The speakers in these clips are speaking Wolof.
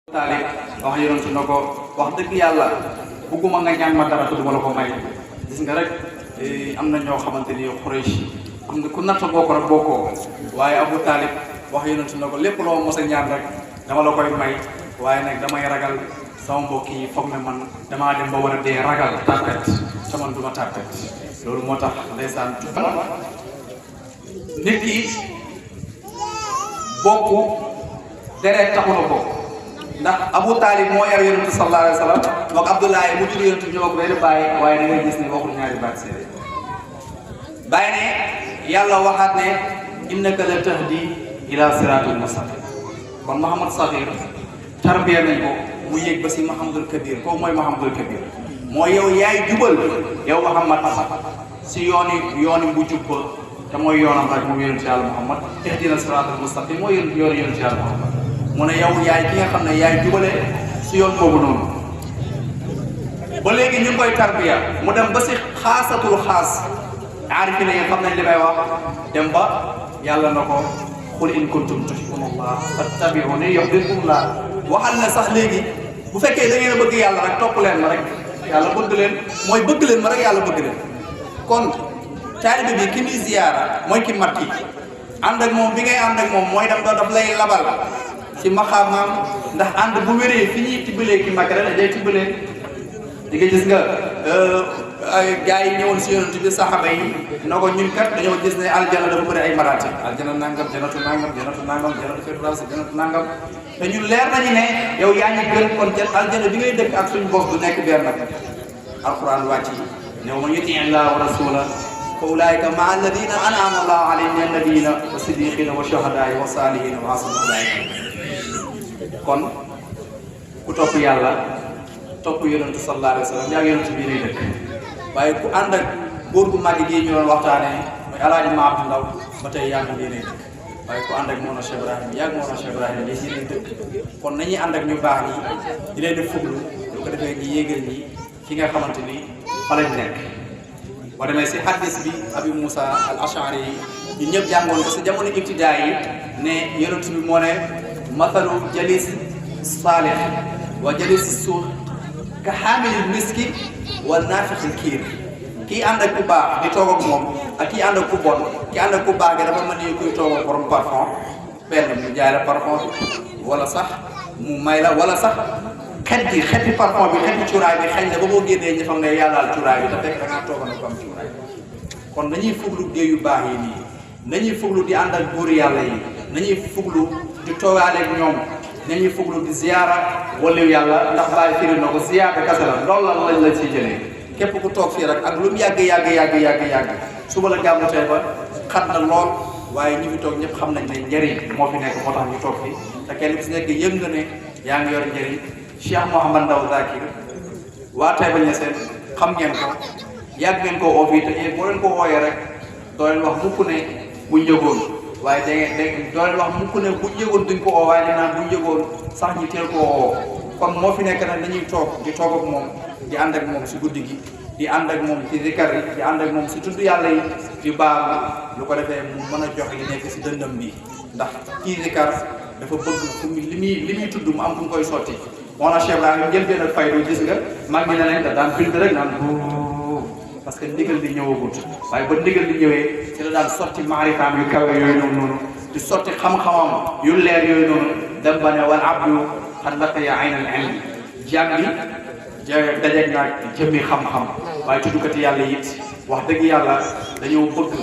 Taalib wax yonent na ko wax dëgg yàlla bugguma nga ñaan ma dara te duma la ko may gis nga rek am na ñoo xamante ni Quraysh xam nga ku natt boo ko rek bokkoo waaye Abu Taalib wax yonent na ko lépp loo mos a ñaan rek dama la koy may waaye nag damay ragal sama mbokk yi foog ne man damaa dem ba war a dee ragal tàppet te man du ma tàppet loolu moo tax ndeysaan nit ki bokk deret taxu na bokk ndax Abu Taalib moo yar yonent sallallahu alayhi wa sallam moog Abdoulaye mu jur yonent ñoo ko benn bàyyi waaye da ngay gis ne waxul ñaari baat seede bàyyi ne yàlla waxaat ne innaka la tahdi ila siratul mustaqim kon Mouhamad Sakhir tarbiya nañ ko mu yéeg ba si Mouhamadul Kabir kooku mooy Mouhamadul Kabir mooy yow yaay jubal yow Mouhamad si yooni bu jub ba te mooy yoonam rek moom yonent yàlla Mouhamad ihdina siratul mustaqim mooy yoonu yonent yàlla Mouhamad mu ne yow yaay ki nga xam ne yaay jubale si yoon boobu noonu ba léegi ñu ngi koy tarbiya mu dem ba si xaasatul xaas aarifi ne xam nañ li may wax dem ba yàlla na ko qul in kuntum tuhibbuna Allah fattabi'uni yuhbibkumullah waxal na sax léegi bu fekkee da ngeen a bëgg yàlla rek topp leen ma rek yàlla bëgg leen mooy bëgg leen ma rek yàlla bëgg leen kon taalibe bi ki muy ziyaara mooy ki mat ki ànd ak moom bi ngay ànd ak moom mooy daf lay labal ci maxaamaam ndax ànd bu wéree fi ñuy tibbalee ki mag rek day tibbalee di nga gis nga gars yi ñëwoon si yonent bi saxaba yi na ko ñun kat dañoo gis ne aljana dafa bëri ay maraati aljana nangam janatu nangam janatu nangam janatu firdaws janatu nangam te ñun leer nañu ne yow yaa ngi gën kon aljana bi ngay dëkk ak suñu bopp du nekk benn nag alquran wàcc ne man yuti Allah wa rasula fa ulaika maa alladina an'ama Allahu alayhim min annabiyina wa siddiqina wa shuhadaai wa salihina wa hasuna ulaika kon ku topp yàlla topp yonent sallallahu alayhi wa sallam yaa ngi yonent bii lay dëkk waaye ku ànd ak góor gu màgg gi ñu doon waxtaanee mooy alaaji ma Abdou Ndaw ba tey yaa ngi bii lay dëkk waaye ku ànd ak Mawlana Cheikh Ibrahim yaa ngi Mawlana Cheikh Ibrahim yi lay dëkk kon nañuy ànd ak ñu baax ñi di leen di fuglu lu ko defee ñi yéegal ñi fi nga xamante ni fa lañ nekk boo demee si hadis bi Abi Moussa al Ashari yi ñun ñëpp jàngoon ko si jamono ibtidaa yi ne yonent bi moo ne mathalu jalis saalih wa jalis suux ka xaamilil miski wa naafixil kiir kii ànd ak ku baax di toog ak moom ak kii ànd ak ku bon kii ànd ak ku baax gi dafa mel ni kuy toog ak borom parfum benn mu jaay la parfum bi wala sax mu may la wala sax xetti parfum bi xetti cuuraay bi xañ la ba boo génnee ñi xam ne yàllaal cuuraay bi te fekk da ngaa toogoon ak am cuuraay kon nañuy fuglu dee yu baax yi nii nañuy fuglu di ànd ak góor yàlla yi nañuy fuglu di toogaale ak ñoom nañuy fuglu di ziyaara waliw yàlla ndax bàyyi firi na ko ziyaara kase la loolu la lañ la ciy jëlee képp ku toog fii rek ak lu mu yàgg suba la gàmmu tey ba xat na lool waaye ñi fi toog ñëpp xam nañ ne njëriñ moo fi nekk moo tax ñu toog fi te kenn ku si nekk yëg nga ne yaa ngi yor njëriñ Cheikh Mouhamad Ndaw Zakir waa Taïba Niassène xam ngeen ko yàgg ngeen koo oo fii te boo leen ko wooyee rek doo leen wax mukk ne buñ yëgoon waaye doo leen wax mukk ne buñ yëgoon duñ ko oo waaye dinaan buñ yëgoon sax ñi teel koo oo kon moo fi nekk nag dañuy toog di toog ak moom di ànd ak moom si guddi gi di ànd ak moom ci zikar yi di ànd ak moom si tudd yàlla yi di baalu lu ko defee mu mën a jox li nekk si dëndam bi ndax kii zikar dafa bëgg fu mu li muy tudd mu am fu mu koy sotti moo na Cheikh Ibrahim jël benn faydu gis nga mag ñi ne nañ da daan bind rek naan parce que ndigal di ñëwagut waaye ba ndigal di ñëwee ci la daan sotti maarifaam yu kawe yooyu noonu di sotti xam-xamam yu leer yooyu noonu dem ba ne wal abdu xad laqiya aynal ilm jàng dajeeg naag jëmmi xam-xam waaye tuddukati yàlla it wax dëgg yàlla dañoo bëgg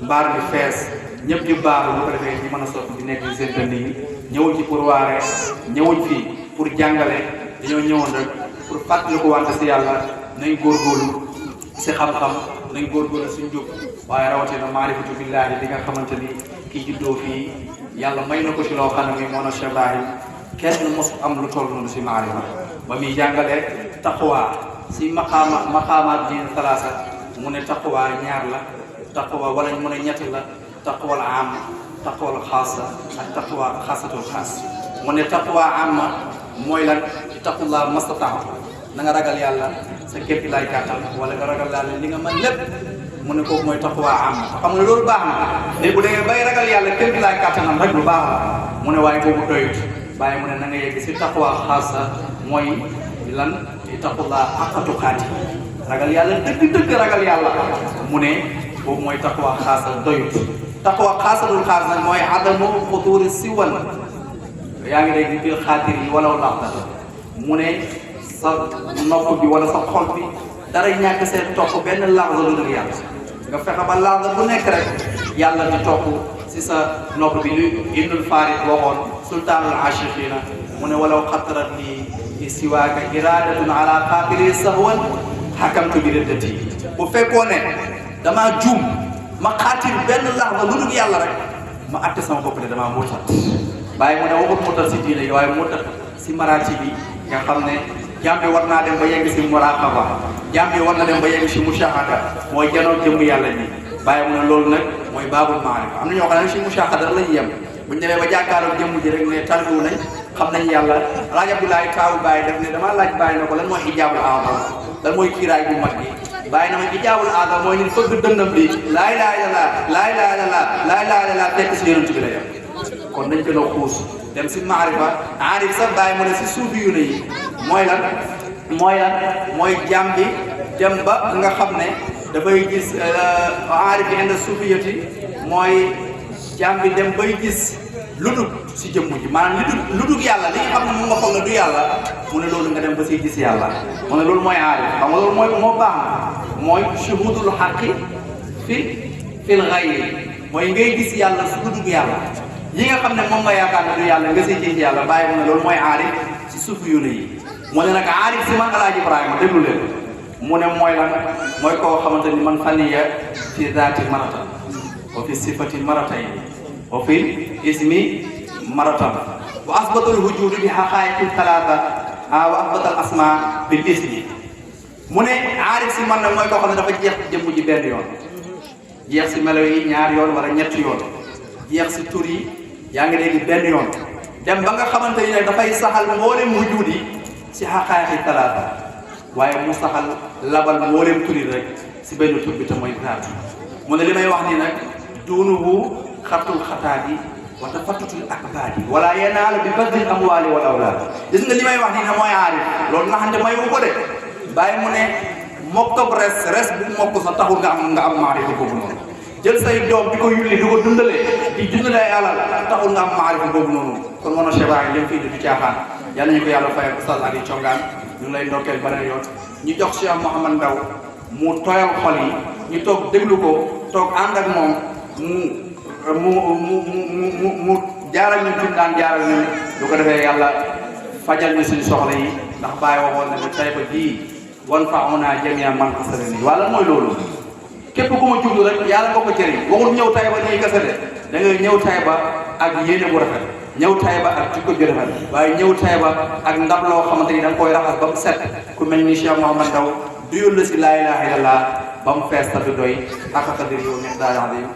mbaar mi fees ñëpp di baax lu ko defee ñu mën a sotti di nekk seen dënn yi ñëwuñ ci pour waare ñëwuñ fii pour jàngale dañoo ñëwoon rek pour fàttali ko wante si yàlla nañ góorgóorlu si xam-xam nañ góorgóorlu si njub waaye rawatina maarifatu billaahi li nga xamante ni kii juddoo fii yàlla may na ko si loo xam ne moo na Cheikh Ibrahim kenn mos am lu toll noonu si maarifa ba muy jàngale taqwa si maqaamaat diin salaasa mu ne taqwa ñaar la taqwa wala mu ne ñett la taqwal am taqwal xaasa ak taqwa xaasatul xaas mu ne taqwa amma mooy lan taqullah mastata'tu na nga ragal yàlla sa képp laay kàttan wala nga ragal yàlla li nga mën lépp mu ne kooku mooy taqwa amma xam nga loolu baax na léegi bu dee bay ragal yàlla képp laay kàttanam rek lu baax la mu ne waaye boobu doyut bàyyi mu ne na nga yegg si taqwa xaasa mooy lan ittaqullah haqqa tuqaati ragal yàlla dëgg ragal yàlla mu ne boobu mooy taqwa xaasa doyut taqwa xaasatul xaas nag mooy adamu xutuuri siwan yaa ngi dégg bil xaatir yi wala laxda mu ne sa nopp bi wala sa xol bi dara ñàkk seen topp benn laxda lu dul yàlla nga fexe ba laxda bu nekk rek yàlla di topp si sa nopp bi lu Ibnul Farid waxoon sultaanul aashiqiina mu ne walaw xatarat li siwaaka iradatun ala xaatiri sahwan xakamtu bi riddati bu fekkoon ne damaa juum ma xaatir benn laxda lu dul yàlla rek ma atte sama bopp ne damaa mutat bàyyi mu ne waxut mutat si diine yi waaye mutat si maraati bi nga xam ne jaam bi war naa dem ba yegg si muraqaba jaam bi war na dem ba yegg si mushahada mooy janoo jëmm yàlla ji bàyyi mu ne loolu nag mooy baabul maarifa am na ñoo xam ne si mushahada la ñuy yem bu ñu demee ba jàkkaarloo jëmm ji rek ne talfiwu nañ xam nañ yàlla laaj Abdoulaye taawu Baye def ne damaa laaj Baye na ko lan mooy ijaabul aadam lan mooy kiiraay bu mag bi Baye na ma ijaabul aadam mooy ni fëgg dënnam bi laa ilaaha illallaah laa ilaaha illallaah laa ilaaha illallaah fekk si yonent bi la yem kon nañ gën a xuus dem si maarifa aarif sax Baye mu ne si suufi yu ne yi mooy lan mooy jàmm bi dem ba nga xam ne dafay gis aarif yi indi suufiyati mooy jàmm bi dem bay gis lu dul si jëmm ji maanaam lu dul yàlla li nga xam ne mu nga foog ne du yàlla mu ne loolu nga dem ba siy gis yàlla mu ne loolu mooy aarif xam nga loolu moo baax na mooy shuhudul xaqi fil ghayri mooy ngay gis yàlla su lu dul yàlla yi nga xam ne moom nga yaakaar ne du yàlla nga siy gis yàlla bàyyi mu ne loolu mooy aarif si suufi yu ne yi mu ne nag aarif si man Alaaji Ibrahima déglu leen mu ne mooy lan mooy koo xamante ni man faniya fi zaati maratan wa fi sifati maratayn wa fi ismi maratan wa asbatal wujudi bi xaqaayiqi talaata wa asbatal asma bil ismi mu ne aarif si man nag mooy koo xam ne dafa jeex jëmm ji benn yoon jeex si melo yi ñaar yoon wala ñetti yoon jeex si tur yi yaa ngi dégg benn yoon dem ba nga xamante ni nag dafay saxal mboolem wujudi si xaqaayiqi talaata waaye mu saxal labal mboolem turi rek si benn tur bi te mooy zaat mu ne li may wax nii nag duunuhu xatul xataati wa tafattutul akbaadi wala yanaalu bi badlil amwaali wal awlaad gis nga li may wax nii ne mooy aarif loolu naxante may wu ko de bàyyi mu ne mokkab res bu mokk sa taxul nga am maarifa boobu noonu jël say doom di ko yulli di ko dundalee di dundalee alal taxul nga am maarifa boobu noonu kon mono Cheikh Ibrahima lim fii di du caaxaan yàlla ñu ko yàlla fayal Oustaz Adi Thiongaan ñu ngi lay ndokkeel beneen yoon ñu jox Cheikh Mouhamad Ndaw mu tooyal xol yi ñu toog déglu ko toog ànd ak moom mu jaaral ñu fi mu daan jaaral ñu lu ko defee yàlla fajal ñu suñu soxla yi ndax bàyyi waxoon na ne tay ba bii wan fa'unaa jamii'an man qasarani wala mooy loolu képp ku ma jublu rek yàlla nga ko jëriñ waxul ñëw tay ba nii kese de da ngay ñëw tay ba ak yéene bu rafet ñëw tay ba ak jikko ju rafet waaye ñëw tay ba ak ndab loo xamante ni da nga koy raxas ba mu set ku mel ni Cheikh Mouhamad Ndaw duyul la si laa ilaaha illallah ba mu fees ta du doy ak qadri yow miqdaar azim